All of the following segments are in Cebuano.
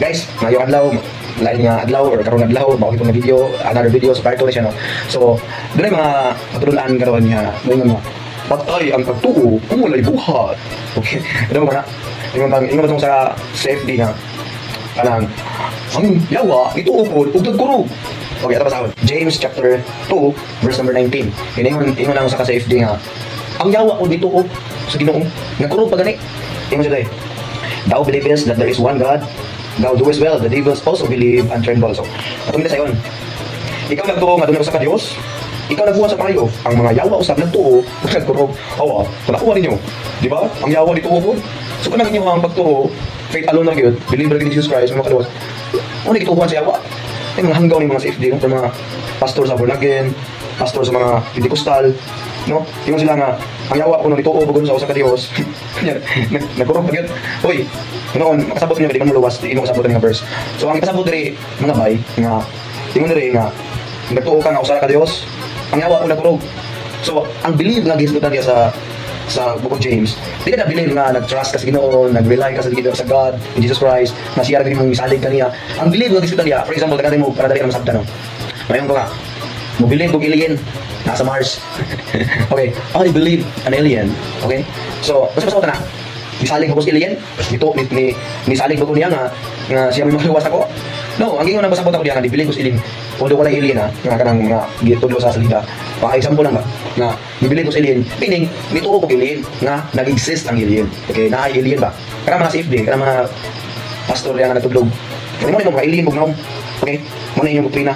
Guys, ngayong adlaw, lain nga adlaw or karon adlaw, mao itong video, another video sa part 2 na siya, no. So, dunay mga katulunan karon nga moingon nga patay ang pagtuo kung walay buhat. Okay. Ano ba na? Ingon ba sa safety nga kanang ang yawa ituo pod ug nagkurog. Okay, ato basahon. James chapter 2 verse number 19. Ingon ingon lang sa ka safety nga ang yawa ko dito sa Ginoo nagkurog pa gani. Ingon siya day. Thou believest that there is one God, thou doest well. The devils also believe and tremble. So, atong sa yon. Ikaw nagtuo nga dunay usa ka Dios, ikaw nagbuhat sa payo. Ang mga yawa usab nagtuo ug nagkurog. Awa, nakuha ninyo. Di ba? Ang yawa dito po. So kanang inyo ang pagtuo, faith alone na gyud, believe ra gyud in Jesus Christ, mga kaluwas. Ano gituohan sa yawa? Ay mga hanggaw ni mga safety, no? Mga pastor sa born again, pastor sa mga Pentecostal, no? Ingon sila nga ang yawa kuno nituo pag sa usa ka Dios. Nagkurog pa gyud. Hoy, noon makasabot niyo di man moluwas, di mo kasabot nga verse. So ang ipasabot diri mga bay nga ingon diri nga nagtuo ka nga usa ka Dios, ang yawa ko nagkurog. So ang believe nga gihisgutan diya sa Book of James, di ka na believe nga nag-trust ka sa Ginoo, nag-rely ka sa Ginoo, sa God, in Jesus Christ, na siya ra mong misalig kaniya. Ang believe nga gihisgutan diya, for example, tagatay mo para dali ka masabtan, no. Mayon ko nga, mo believe og alien nasa Mars. Okay, I believe an alien. Okay? So, basta basta na. Misalig ko sa alien, dito ni misalig ko niya nga nga siya may makaluwas ako. No, ang ingon ang pasabot ako diya nga di-believe ko sa alien. Although wala alien ha, nga kanang mga gitudlo sa salida. Pa example lang ba nga di-believe ko sa alien, meaning mituo ko alien nga nag-exist ang alien. Okay, naay alien ba? Kanang mga safety, kanang mga pastor diya nga nagtudlog. Kani mo ni mga alien bugnaw. Okay? Mo na inyong doktrina.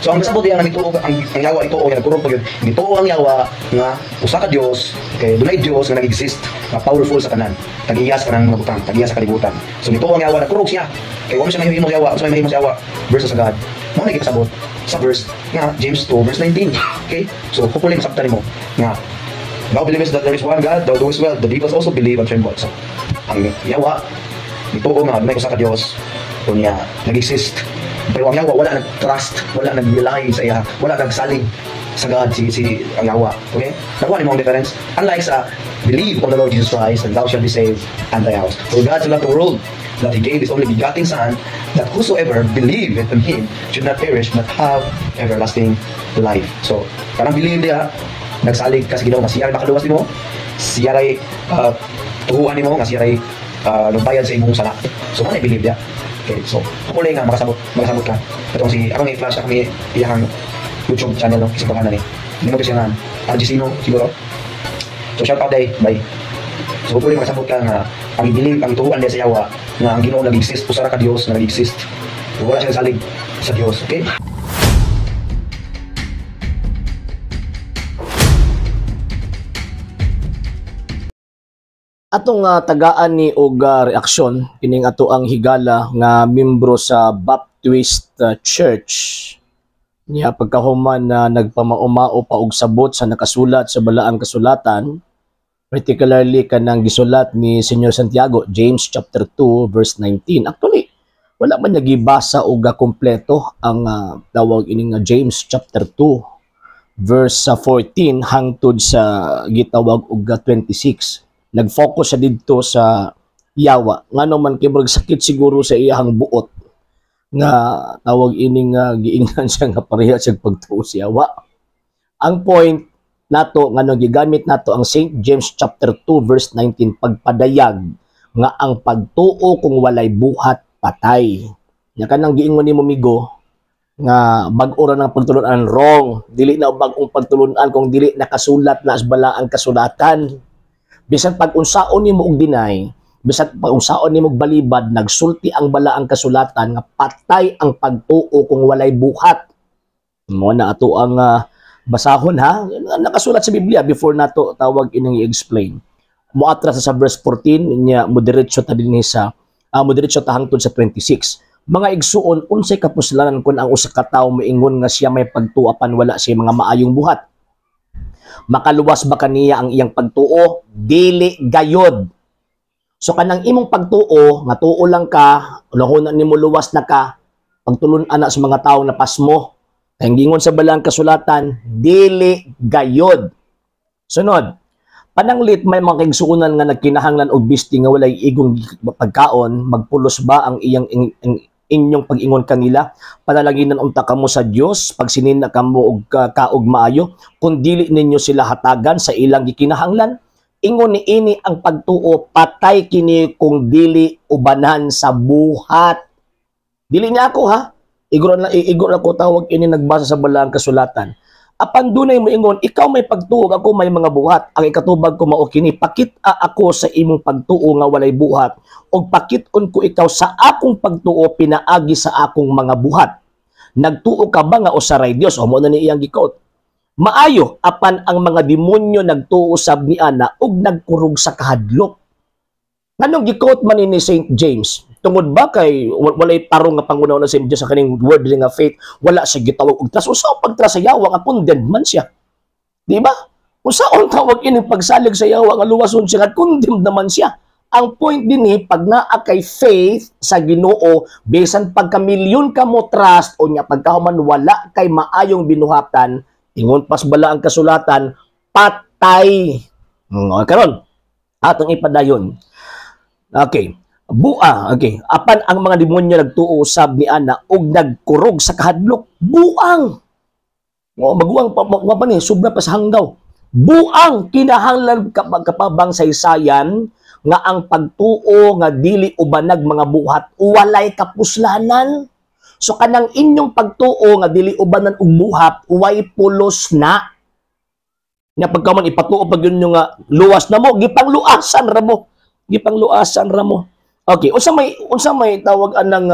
So ang pasabot diya nga nituo ang yawa ituo nga nagkurog pa gyud. Nituo ang yawa nga usa ka Dios, okay, dunay Dios nga nag-exist, nga powerful sa tanan. Tag-iya sa tanang mga butang, tag-iya sa kalibutan. So nituo ang yawa, nagkurog siya. Kay wa man siya mahimo sa yawa, unsa may mahimo sa yawa versus sa God. Mo na gipasabot sa verse nga James 2 verse 19. Okay? So hopefully masabtan nimo nga thou believest that there is one God, thou doest well. The devils also believe and tremble. So ang yawa nituo nga dunay usa ka Dios, unya nag-exist. Pero ang yawa wala nag-trust, wala nag-rely sa iya, wala nagsalig sa God si ang yawa. Okay? Nakuha nimo ang difference? Unlike sa believe on the Lord Jesus Christ and thou shalt be saved and thy house. For God so loved the world that He gave His only begotten Son, that whosoever believeth in Him should not perish but have everlasting life. So, kanang believe diha, nagsalig ka sa Ginoo nga siya ray makaluwas nimo, siya ray tuhuan nimo, nga siya ray nagbayad sa imong sala. So, mo na believe diha. Okay, so hopefully nga makasabot ka. Katong si akong i-flash akong iyang YouTube channel, no, kasi pangalan ni. Hindi mo kasi nga RG Sino siguro. So shout out day, bye. So hopefully makasabot ka nga ang i-believe, ang ituhuan diya sa yawa nga ang Ginoo nag-exist, usa ra ka Dios nga nag-exist. Wala siya salig sa Dios, okay? Atong tagaan ni og reaksyon kining ato ang higala nga membro sa Baptist Church niya pagkahuman na nagpamaumao pa og sabot sa nakasulat sa balaang kasulatan, particularly kanang gisulat ni Senyor Santiago, James chapter 2 verse 19. Actually, wala man nagibasa og kompleto ang tawag ining James chapter 2 verse 14 hangtod sa gitawag og 26. Nag-focus siya didto sa yawa. Ngano man kay murag sakit siguro sa iyang buot nga tawag ining giingnan siya nga pareha siya pagtuo sa yawa. Ang point nato ngano gigamit nato ang St. James chapter 2 verse 19 pagpadayag nga ang pagtuo kung walay buhat patay. Nya kanang giingon nimo migo nga bag-o ra ng pagtulunan, wrong. Dili na bag-ong pagtulunan kung dili nakasulat na sa balaang kasulatan. Bisan pag-unsaon nimo og deny, bisan pag-unsaon nimo og balibad, nagsulti ang balaang kasulatan nga patay ang pagtuo kung walay buhat. Mo na ato ang basahon ha, nakasulat sa Biblia before nato tawag ining i-explain. Moatras sa verse 14 niya mo diretso ta dinhi sa mo diretso ta hangtod sa 26. Mga igsuon, unsay kapuslanan kun ang usa ka tawo moingon nga siya may pagtuo apan wala siya mga maayong buhat? Makaluwas ba kaniya ang iyang pagtuo? Dili gayod. So kanang imong pagtuo, nga tuo lang ka, unahuna nimo luwas na ka, pagtulun-an na sa mga tawo na pasmo. Kay gingon sa balaang kasulatan, dili gayod. Sunod, Pananglit may mga kaigsuonan nga nagkinahanglan og bisti nga walay igong pagkaon, magpulos ba ang iyang inyong pag-ingon kanila? Panalanginan unta kamo sa Dios pagsinina kamo og kaog maayo kung dili ninyo sila hatagan sa ilang gikinahanglan. Ingon ni ini ang pagtuo, patay kini kung dili ubanan sa buhat. Dili niya ako ha. Igor na igor ako tawag ini, nagbasa sa balaang kasulatan. Apan dunay moingon, "Ikaw may pagtuo, ako may mga buhat." Ang ikatubag ko mao kini: pakita ako sa imong pagtuo nga walay buhat, ug pakit-on ko ikaw sa akong pagtuo pinaagi sa akong mga buhat. Nagtuo ka ba nga usa ray Dios? O mo na ni iyang gikot. Maayo, apan ang mga demonyo nagtuo sab ni ana ug nagkurog sa kahadlok. Nganong gikot man ni St. James? Tungod ba kay walay tarong nga pangunaw na St. James sa kaning word nga faith, wala siya gitawag og trust? Usa pag-trust sa yawa nga condemned man siya. Di ba? Unsaon tawag ini pagsalig sa yawa nga luwason siya nga condemned naman siya? Ang point din ni, pag naa kay faith sa Ginoo, bisan pagka milyon ka mo trust o nya pagkahuman wala kay maayong binuhatan, ingon pas bala ang kasulatan, patay. Karon atong ipadayon. Okay. Bua, okay. Apan ang mga demonyo nagtuo usab ni ana ug nagkurog sa kahadlok. Buang. O maguang pa, pa ni, sobra pa sa hanggaw. Buang, kinahanglan kapabang saysayan nga ang pagtuo nga dili ubanag mga buhat walay kapuslanan. So kanang inyong pagtuo nga dili ubanan og buhat, way pulos na. Nya pagka man ipatuo pag yun nga luwas na mo, gipangluasan ra mo. Gipangluasan ra mo. Okay, unsa may tawag anang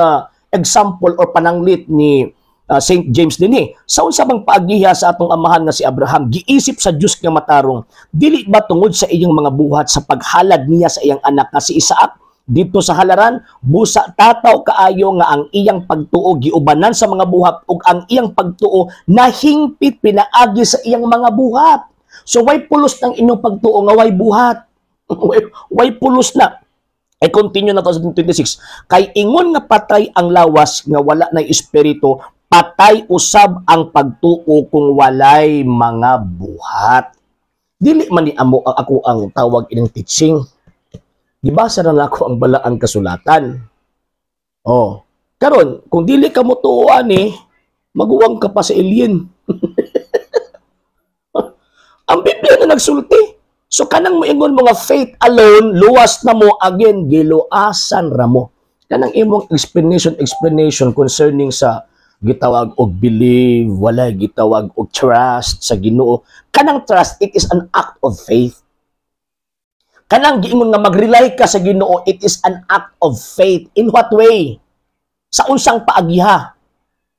example or pananglit ni St. James dinhi? Sa unsa bang paagiha sa atong amahan nga si Abraham giisip sa Dios nga matarong? Dili ba tungod sa iyang mga buhat sa paghalad niya sa iyang anak nga si Isaac dito sa halaran? Busa tataw kaayo nga ang iyang pagtuo giubanan sa mga buhat ug ang iyang pagtuo nahingpit pinaagi sa iyang mga buhat. So way pulos ng inyong pagtuo nga way buhat. Way pulos na. Ay continue na to sa 26. Kay ingon nga patay ang lawas nga wala na espiritu, patay usab ang pagtuo kung walay mga buhat. Dili man ni amo ang ako ang tawag ining teaching. Gibasa na nako ang balaang kasulatan. Oh. Karon, kung dili ka mo tuoan eh, maguwang ka pa sa alien. Ang Biblia na nagsulti. So kanang moingon mga faith alone, luwas na mo, again, giluasan ra mo. Kanang imong explanation explanation concerning sa gitawag og believe, wala gitawag og trust sa Ginoo. Kanang trust, it is an act of faith. Kanang giingon nga mag-rely ka sa Ginoo, it is an act of faith. In what way? Sa unsang paagiha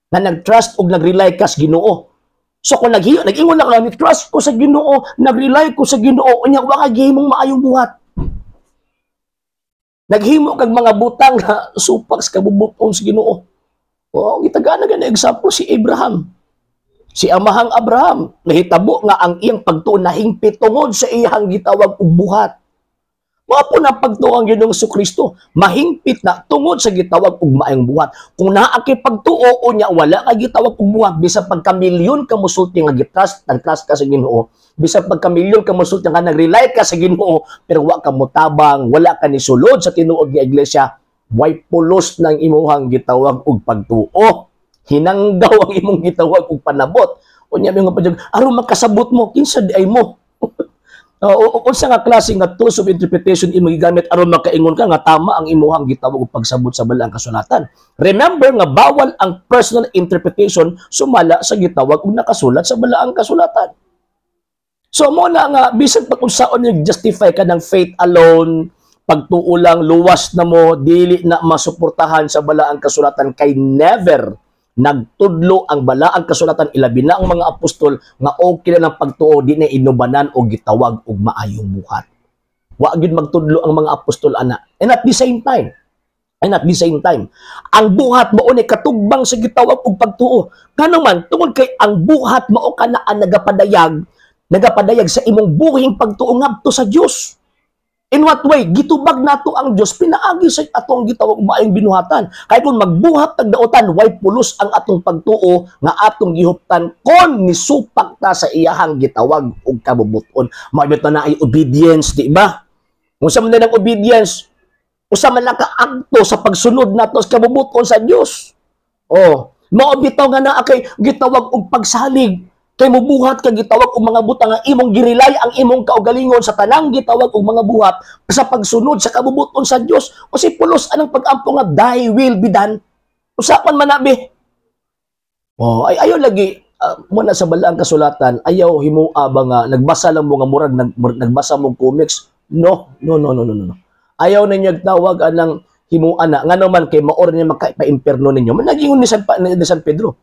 na nag-trust og nag-rely ka sa Ginoo? So kung nag-ingon lang ka, "Trust ko sa Ginoo, nag-rely ko sa Ginoo," unya wa ka gihimong maayong buhat. Naghimo kag mga butang nga supak sa kabubuton sa Ginoo. Oh, gitagaan na gani example si Abraham. Si amahang Abraham, nahitabo nga ang iyang pagtuo nahingpit tungod sa iyang gitawag og buhat. Mao po na pagtuo ang Ginoong Kristo, mahingpit na tungod sa gitawag og maayong buhat. Kung naa kay pagtuo unya wala ka gitawag og buhat, bisan pagka milyon ka musulti nga gitrust, nag-trust ka sa Ginoo, bisan pagka milyon ka musulti nga nag-rely ka sa Ginoo, pero wa ka motabang, wala ka ni sulod sa tinuod nga iglesia, way pulos ng imuhang gitawag og pagtuo. Hinanggaw ang imong gitawag og panabot. Unya mo nga padjag, aron makasabot mo, kinsa di ay mo? Unsa nga klase nga tools of interpretation imong gigamit aron makaingon ka nga tama ang imuhang gitawag og pagsabot sa balaang kasulatan? Remember nga bawal ang personal interpretation sumala sa gitawag og nakasulat sa balaang kasulatan. So mo na nga bisan pag unsaon yung justify ka ng faith alone, pagtuo lang luwas na mo, dili na masuportahan sa balaang kasulatan kay never nagtudlo ang balaang kasulatan, ilabi na ang mga apostol, nga okay na ng pagtuo di na inubanan o gitawag og maayong buhat. Wa gyud magtudlo ang mga apostol ana. And at the same time, ang buhat mao ni katugbang sa gitawag og pagtuo. Ngano man, tungod kay ang buhat mao kana ang nagapadayag sa imong buhing pagtuo ngadto sa Dios. In what way? Gitubag nato ang Dios pinaagi sa atong gitawag maayong binuhatan. Kay kung magbuhat tag daotan, way pulos ang atong pagtuo nga atong gihuptan kon nisupak ta sa iyahang gitawag og kabubuton. Mao na ay obedience, di ba? Kung sa man ang obedience, usa man lang ka akto sa pagsunod nato sa kabubuton sa Dios. Oh, mao bitaw nga naa kay gitawag og pagsalig. Kay mubuhat ka gitawag og mga butang nga imong gi-rely ang imong kaugalingon sa tanang gitawag og mga buhat sa pagsunod sa kabubuton sa Dios. O si pulos anang pag-ampo nga "Thy will be done." Usapan man na be. Oh, ay ayaw lagi muna sa balaang kasulatan, ayaw himua ba nga nagbasa lang mo nga murag nagbasa mo comics. No, no, no, no, no, no. Ayaw ninyo tawag anang himua na ngano man kay maor niya maka-imperno ninyo. Man nagingon ni San Pedro.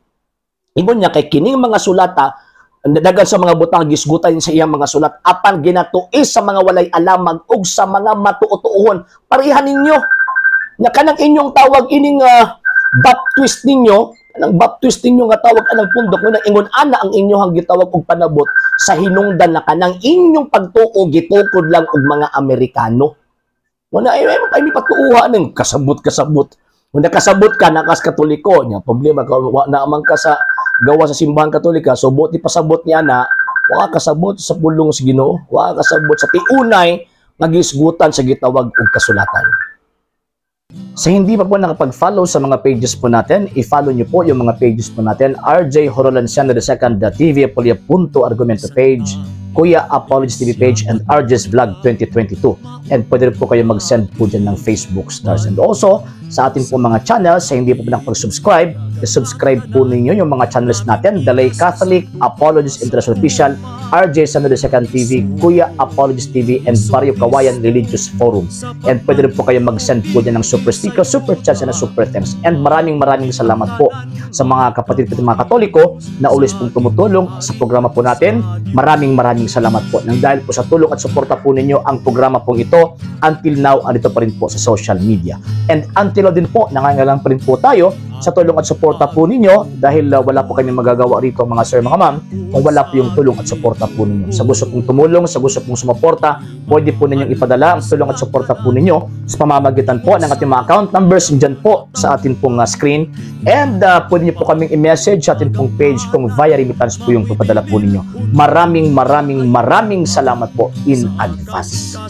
Ingon niya kay kining mga sulata dagan sa mga butang gisgutan sa iyang mga sulat apan ginatuis sa mga walay alamag ug sa mga matuotuohon. Parehan ninyo. Nya kanang inyong tawag ining Baptist ninyo, kanang Baptist ninyo nga tawag anang pundok mo ingon ana ang inyong gitawag og panabot sa hinungdan na kanang inyong pagtuo gitukod lang og mga Amerikano. Wala ay may patuuha ning kasabot kasabot. Kung nakasabot ka nakas Katoliko, nya problema ka wa na man ka sa gawa sa simbahan Katolika, so buot pasabot niya na wa kasabot sa pulong sa Ginoo, wa kasabot sa tiunay nga gisgutan sa gitawag og kasulatan. Sa hindi pa po nakapag-follow sa mga pages po natin, i-follow niyo po yung mga pages po natin, RJ Horolanciano II, TV Apolia Punto Argumento page, Kuya Apologies TV page, and RJ's Vlog 2022. And pwede rin po kayo mag-send po dyan ng Facebook stars. And also, sa ating po mga channels, sa hindi po nakapag-subscribe, i-subscribe po ninyo yung mga channels natin, The Lay Catholic, Apologies International Official, RJ Sano II TV, Kuya Apologies TV, and Barrio Kawayan Religious Forum. And pwede rin po kayo mag-send po dyan ng super sticker, super chats, and super thanks. And maraming maraming salamat po sa mga kapatid po mga Katoliko na always pong tumutulong sa programa po natin. Maraming maraming salamat po. Nang dahil po sa tulong at suporta po ninyo ang programa pong ito, until now, andito pa rin po sa social media. And until now din po, nangangailangan pa rin po tayo sa tulong at suporta po ninyo dahil wala po kami magagawa rito, mga sir, mga ma'am, kung wala po yung tulong at suporta po ninyo. Sa gusto pong tumulong, sa gusto pong sumuporta, pwede po ninyong ipadala ang tulong at suporta po ninyo sa pamamagitan po ng ating mga account numbers dyan po sa ating pong screen. And pwede niyo po kaming i-message sa ating pong page kung via remittance po yung papadala po ninyo. Maraming maraming maraming salamat po in advance.